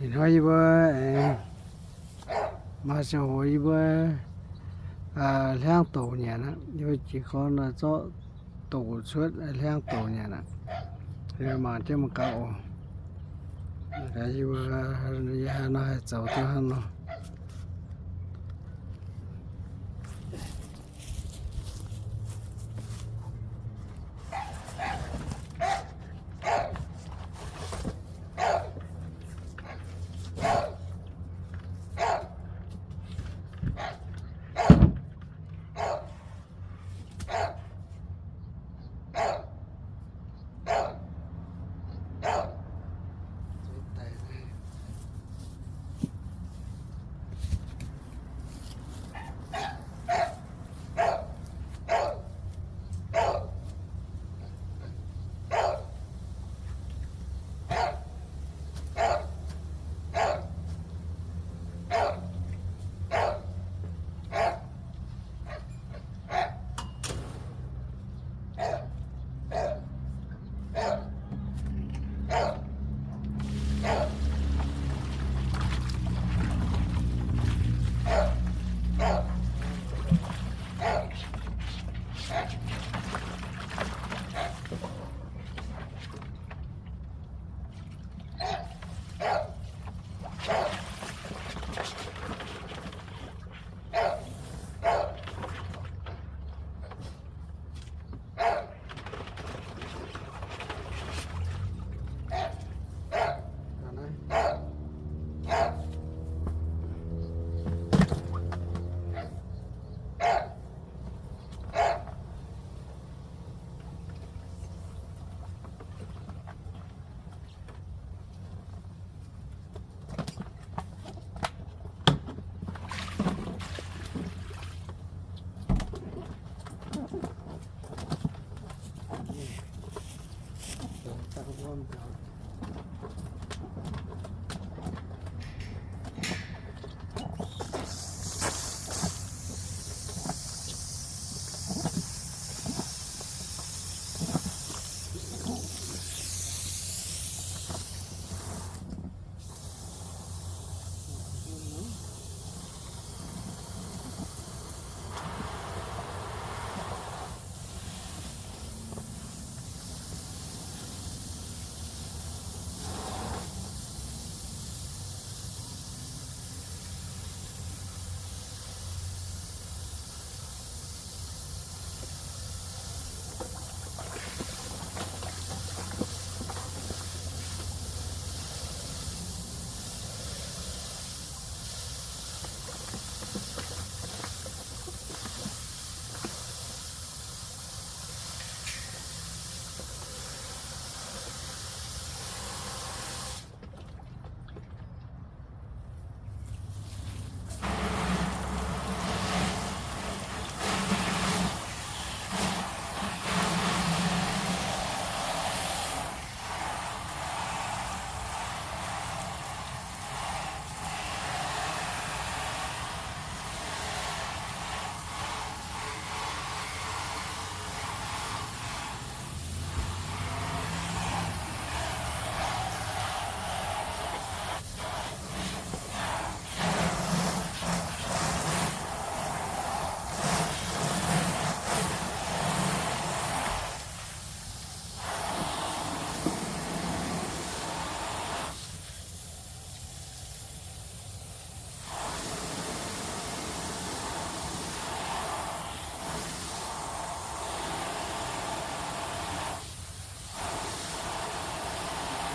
Ih hnoi yie mbuo aengx maaih ziangh hoc yie mbuo hliangv douc nyanc aqv. Yie mbuo jiez gorn zorqv douc cuotv hliangv douc nyanc aqv. Mangc jienv mangc gaax oc. Yie mbuo haaix nor haih zoux duqv hnangv nor.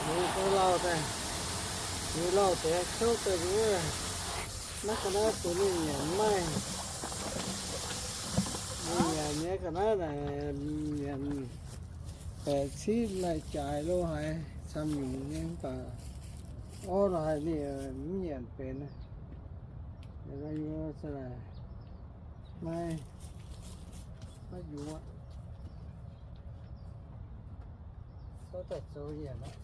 Liuz ga'lauh daaih, liuz lauh deix kouv daaih wuov, naaiv ga'naaiv bun ninh nyanc maiv, ninh nyanc nyei ga'naaiv naaic, nyanc baeqc citv naaic jaaix lo haaix camv nyungc nyei, mv baac orv lo haaix ninh mv nyanc benx. Maiv, maiv yungz aqv. Souv daaih zoux nyanc aqv.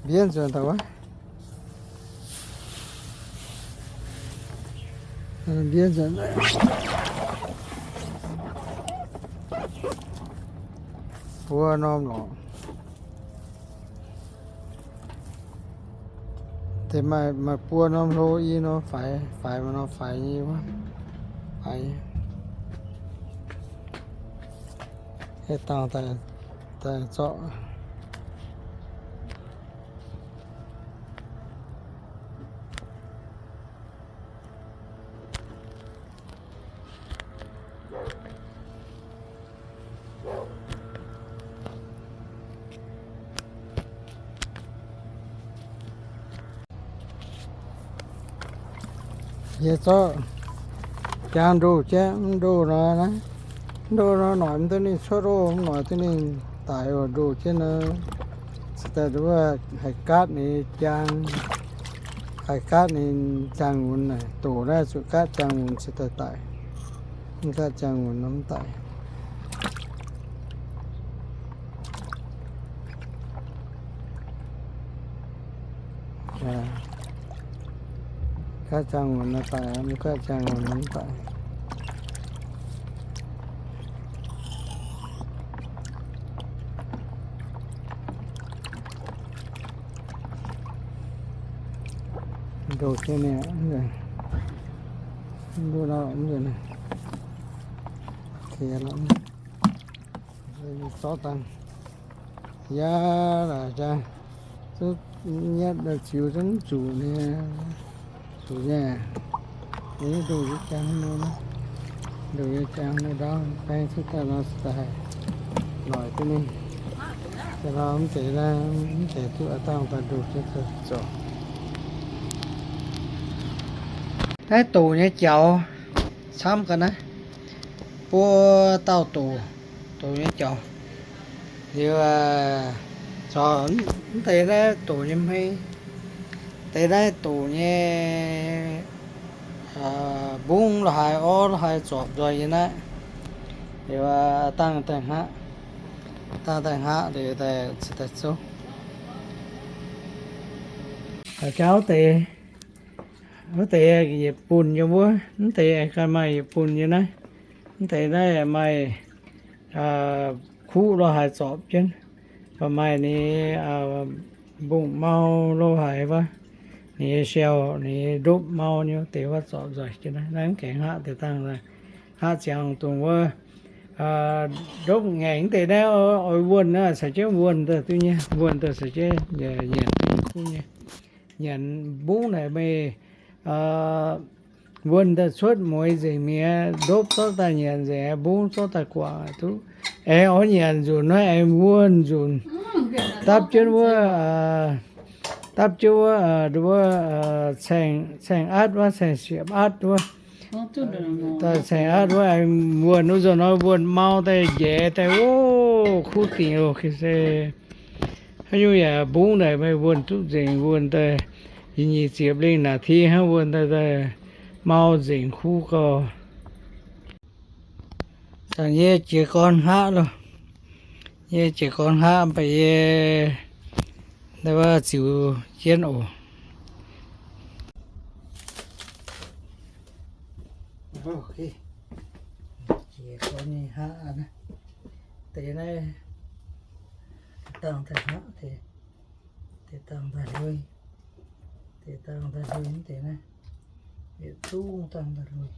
Mbienv nzuonx daaih wuov. Mbienv nzuonx. Buo norm lorqc. Deix maaih, maaih buo norm hlo i norm faix, faix maaih norm faix nyei wuov. Faix. Heh dangh daaih, daaih zorqv. Yie zorqv jangx ndoh jienv, mv ndoh nor naaiv, mv ndoh nor noic mv duqv ninh cuotv loh, mv noic duqv ninh daic oc. Ndoh jienv nor, se daaih nduov haih gaatv ninh jangx, haih gaatv ninh jangx-nqunx naaic. Doqc naaiv zuqc gaatv jangx-nqunx se daaih daic. Mv gaatv jangx-nqunx nor mv daic. Gaatv jangx-nqunx nor daic, mv gaatv jangx-nqunx nor mv daic. Ndoh jienv ninh, ndoh nor, zorqv dangh. Yaac laaix jaa, zuqc nyatv ziux zungv zuqc nyei, zuqc nyei. Yie nduqc nyei jaa nor, nduqc nyei jaa nor ndau baeng cuotv daaih nor se daaih noic duqv ninh. Daaih nor mv deix naaiv, mv deix duqv a'dangh daaih nduqc jienv zoux. Naaiv doqc nyei jaux camv ga'naaiv, buo dauh doqc, doqc nyei jaux. Liuz, caux mv deix naaiv doqc nyei hmei, deix naaiv doqc nyei mbungv lo haaix orv lo haaix zorpc nzoih nyei naaiv. Liuz, dangh daaih hngaqv, dangh daaih hngaqv liuz daaih cingx daaih zouv. Jauv deix, wuov deix yietc bunh nyei wuov, mv deix aengx ganh maaih yietc bunh nyei naaiv. Mv deix naaiv maaih kuv lo haaix zorpc jienv, baac maaih ninh mbungv mau lo haaix wuov, ninh nyei siou, ninh nyei ndopv mau nyei deix wuov zorpc nzoih jienv naaiv. Naaiv mv gaengh hngaqv deix dangh, hngaqv ziangx dongh wuov ndopv ngaengc deix naaiv oix wuonh naaiv caux jienv wuonh daaih duqv nyei, wuonh daaih caux jienv nyanc duqv kuv nyei. Nyanc mbungv naaic meih wuonh daaih cuotv mueiz nzengc mi'aqv, ndopv zorqv daaih nyanc nzengc, mbungv zorqv daaih guangc duqv. Aengx oix nyanc nzunc naaiv aengx wuonh nzunc. Dapv jienv wuov, dapv jienv wuov, wuov caeng, caeng atv wuov, caeng siepv atv wuov, caeng atv wuov aengx wuonh wuov nzunc nor wuonh mau daaih njaeix daaih, o, kuv dingc oc se. Haaix nyungc yaac mbungv naaic meih wuonh duqv nzengc, wuonh daaih nyic ziepc lengh naaic ti hnangv wuonh daaih, daaih mau nzengc kuv gau. Dangh yie jiez gorn hngaqv loh. Yie jiez gorn hngaqv mv baac yie ziux jienv oc. Jiez gorn nyei hngaqv deix naaiv, deix dangh daaih hngaqv, deix dangh daaih lui, deix dangh daaih lui mv deix naaiv, yietc zungv dangh daaih lui.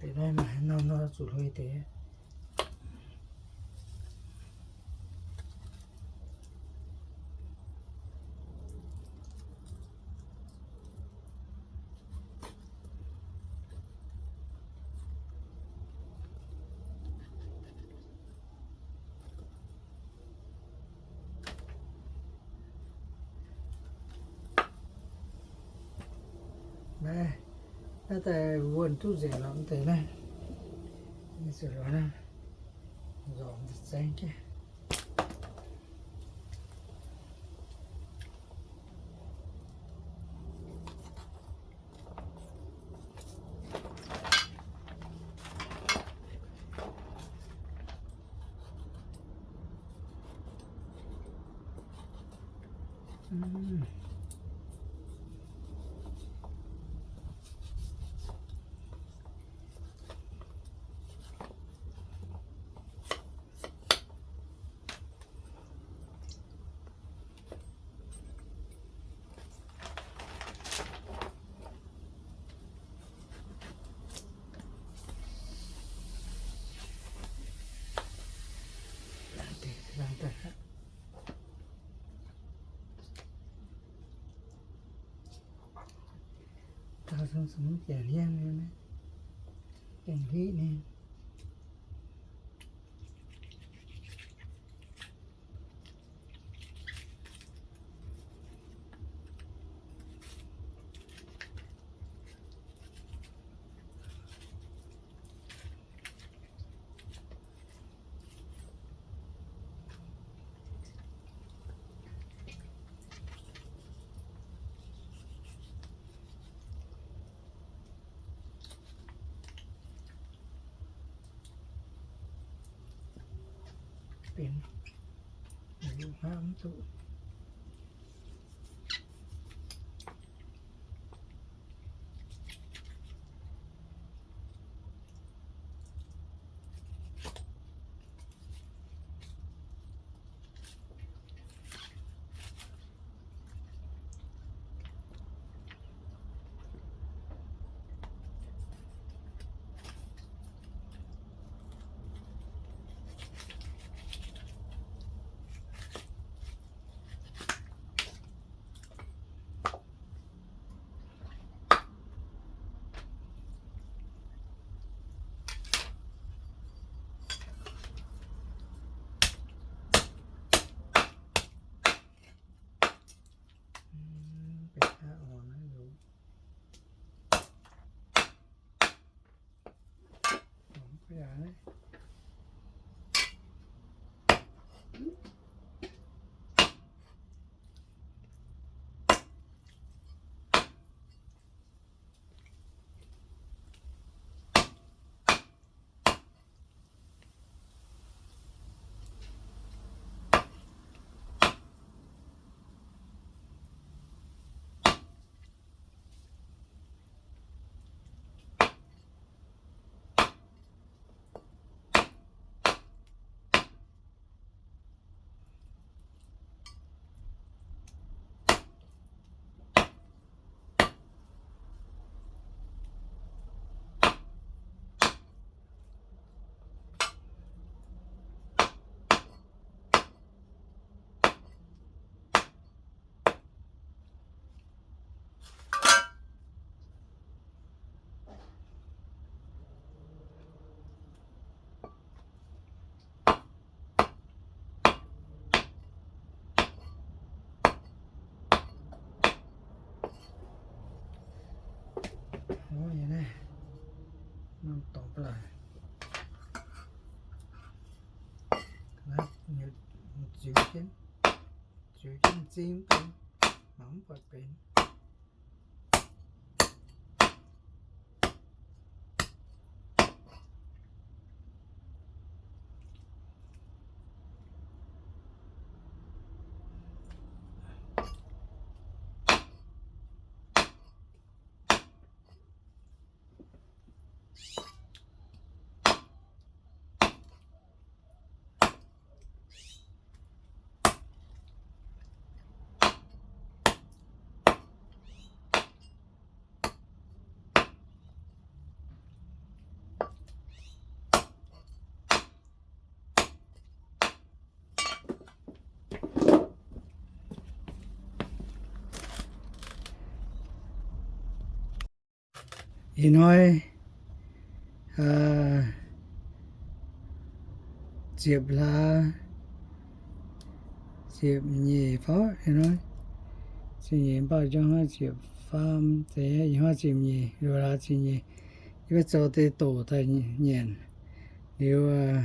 Deix naaiv maaih norm nor zuqc lui deix. Naaiv, naaiv daaih wuonh duqv nzengc lorqc deix naaiv. Nzorngc zaeng jienv. Taux sung sung jiex hliangv nyei, gengh hiqv ninh. Benx haaix mv duqv. ziux jienv, ziux jienv m'zing benx, mangc mv buatc benx. Ih hnoi ziepc hlaax ziepc nyeic fai ih hnoi, ziepc nyeic, mbauh njang hnoi ziepc faam deix, ih hnoi ziepc nyeic, luoqc hlaax ziepc nyeic. Yie mbuo zoux deix doqc daaih nyanc liuz,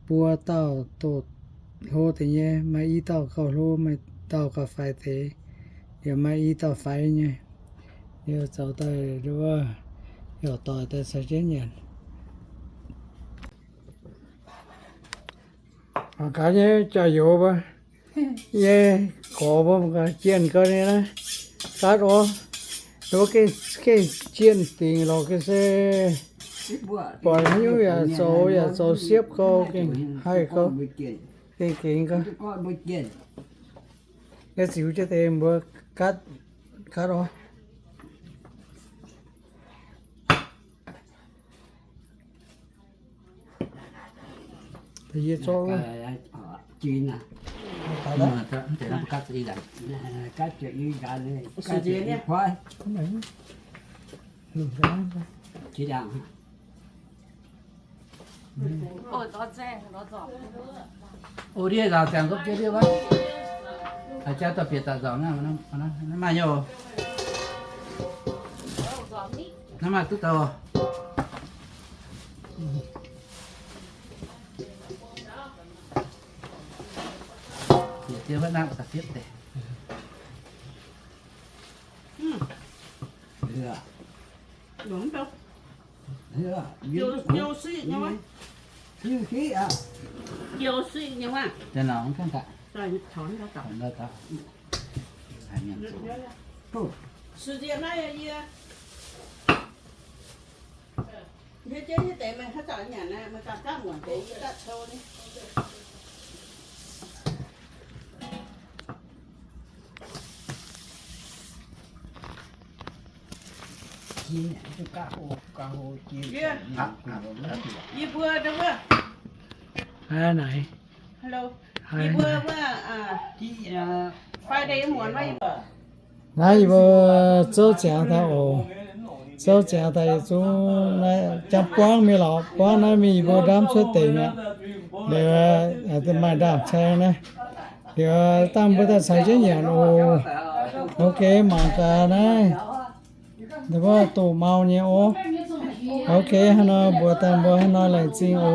buo dauh doqc hlo deix nyei, maaih i dauh gauh hlo, maaih dauh gauh faix deix, yaac maaih i dauh faix nyei. Liuz zoux daaih nduov, yaac doic daaih caux jienv nyanc. Mangc gaax nyei jaax-youz mbuo, yie gorx mbuo mangc gaax jienh gau nyei naaiv, gaatv orv, nduov gengh jienh dingc lorqc ga'sie, buatc haaix nyungc yaac zoux, yaac zoux siepv gau, gengh haih gau, gengh gengx gau. Yie ziux jienv deix mbuo gaatv, gaatv orv. Yie zorqv wuov. O, ndiev nzaaux ziangx gopv jienv ndiev wuov. Haaix jaax dorh bieqc daaih nzaaux naaiv, naaiv maaih nyei oc. Naaiv maaih duqv daaih oc. Bieqc jienv wuov naaiv daaih fietv deix. Jiu siqv nyei wuov. Jiu siqv nyei wuov. Siev naaiv yie, yie jienv nyei deix meih haaix zanc nyanc naaiv, meih ganh daav muonc deix yie daav cou nyei. Yie mbuo, yie mbuo, Friday muonz maiv yie mbuo. Naaiv yie mbuo zouv ziangx daaih oc. Zouv ziangx daaih yietc zungv naaiv jangx buangv mingh lorqc. Buangv naaiv mingh yie mbuo ndaamv cuotv deix mi'aqv. Liuz maaih ndaamv-caeng naaiv. Liuz dangh mbuo daaih caux jienv nyanc oc. Ok, mangc gaax naaiv. Ninh mbuo doqc mau nyei oc. Ok, hnangv nor mbuox daaih mbuo hnangv nor laengz zingh oc.